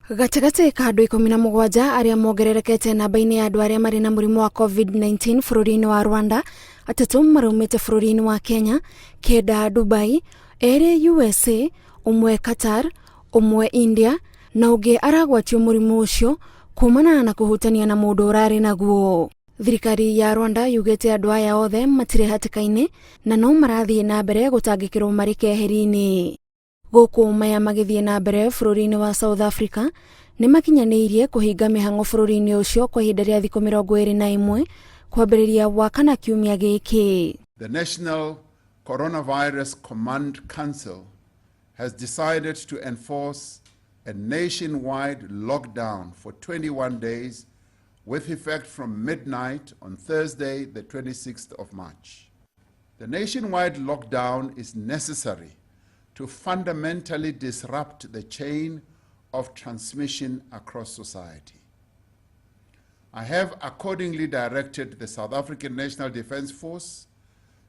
Gatagatĩ ka andũ 17 arĩa mongererekete namba-inĩ ya andũ arĩa marĩ na mũrimũ wa COVID-19 bũrũri-inĩ wa Rwanda, atatũ maraumĩte bũrũri-inĩ wa Kenya, kenda Dubai, erĩ USA, ũmwe Qatar, ũmwe India, na ũngĩ aragwatio mũrimũ ũcio kumana na kũhutania na mũndũ ũrarĩ naguo. Thirikari ya Rwanda yugĩte andũ aya othe matirĩ hatĩka-inĩ na no marathiĩ na mbere gũtangĩkĩrwo marĩ keheri-inĩ. Gũkũ maya magĩthiĩ na mbere bũrũri-inĩ wa South Africa nĩ makinyanĩirie kũhinga mĩhang'o bũrũri-inĩ ũcio kwa ihinda rĩa thikũ 21 kwambĩrĩria Wakana kiumia gĩkĩ. The National Coronavirus Command Council has decided to enforce a nationwide lockdown for 21 days with effect from midnight on Thursday, the 26th of March. The nationwide lockdown is necessary to fundamentally disrupt the chain of transmission across society. I have accordingly directed the South African National Defence Force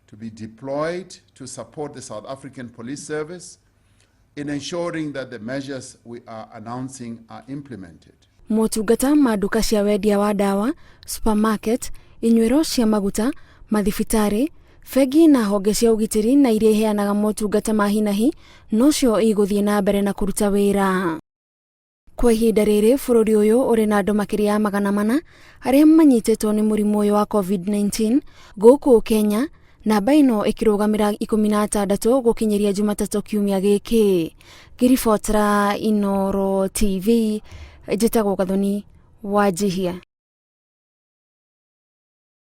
to be deployed to support the South African Police Service in ensuring that the measures we are announcing are implemented. Motungata ma nduka cia wendia wa ndawa, supermarket, inyuĩro cia maguta, mathibitarĩ, bengi na honge cia ũgitĩri na iria iheanaga motungata ma hi na hi nocio igũthiĩ na mbere na kũruta wĩra. Kwa ihinda rĩrĩ bũrũri ũyũ ũrĩ na andũ makĩria ya 400 arĩa manyitĩtwo nĩ mũrimũ ũyũ wa COVID-19. Gũkũ Kenya namba ĩno ĩkĩrũgamĩra 16 gũkinyĩria Jumatatũ kiumia gĩkĩ. Ngĩribotera Inooro TV, njĩtagwo Gathoni Wanjihia.